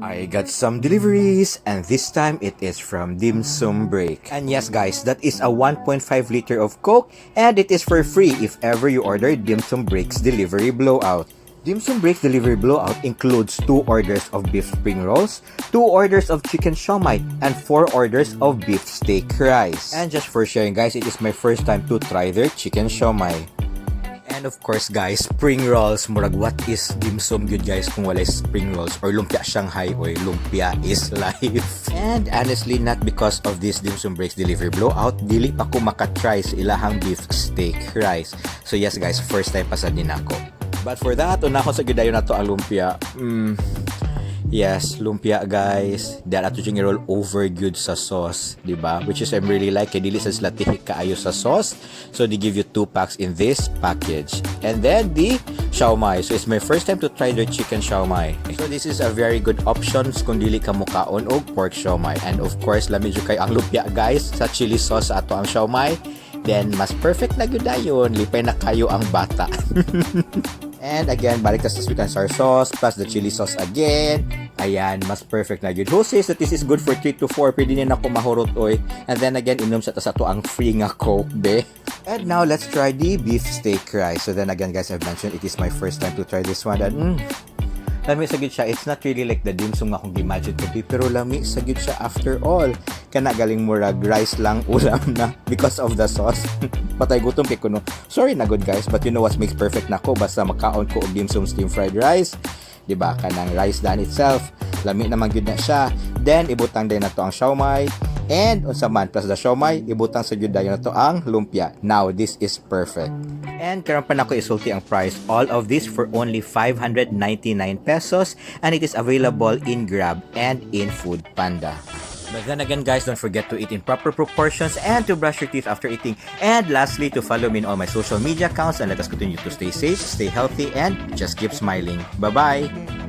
I got some deliveries, and this time it is from Dim Sum Break. And yes, guys, that is a 1.5 liter of Coke, and it is for free if ever you order Dim Sum Break's delivery blowout. Dim Sum Break's delivery blowout includes 2 orders of beef spring rolls, 2 orders of chicken siomai, and 4 orders of beef steak rice. And just for sharing, guys, it is my first time to try their chicken siomai. And of course, guys, spring rolls. Murag what is dim sum gyud, guys, kung walay spring rolls or lumpia Shanghai or lumpia is life. And honestly, not because of this Dim Sum Breaks delivery blowout, dili pa ko makatry sa ilahang beef steak rice. So yes, guys, first time pa sad ni nako. But for that, unahon sa gyud dayon nato ang lumpia. Yes, lumpia, guys. Dahil ato siyang i-roll over gyud sa sauce, di ba? Which is I'm really like kay dili sa sila tihik kaayo sa sauce. So they give you two packs in this package. And then the siomai. So it's my first time to try their chicken siomai. So this is a very good options kung dili ka mukaon og pork siomai. And of course, lami jud kay ang lumpia, guys, sa chili sauce ato ang siomai. Then mas perfect na gyud dayon, lipay na kayo ang bata. And again, balik ta sa sweet and sour sauce plus the chili sauce again. Ayan, mas perfect na gyud. Who says that this is good for 3 to 4? Pwede ni nako mahurot oy. And then again, inom sa ta sa ato ang free nga Coke, be. And now, let's try the beef steak rice. So then again, guys, I've mentioned it is my first time to try this one. And lami sa gyud siya. It's not really like the dim sum nga akong imagine to be, pero lami sa gyud siya after all. Kana galing murag rice lang ulam na because of the sauce. Patay gutom kay kuno. Sorry na gud, guys, but you know what makes perfect nako? Basta makaon ko og dim sum steam fried rice. 'Di ba? Kanang rice dan itself. Lami naman gyud na siya. Then ibutang din nato ang siomai. And unsa man, plus the siomai, ibutang sa gyud dayon nato ang lumpia. Now this is perfect. And karon pa nako isulti ang price. All of this for only 599 pesos, and it is available in Grab and in Food Panda. But then again, guys, don't forget to eat in proper proportions and to brush your teeth after eating. And lastly, to follow me in all my social media accounts, and let us continue to stay safe, stay healthy, and just keep smiling. Bye-bye!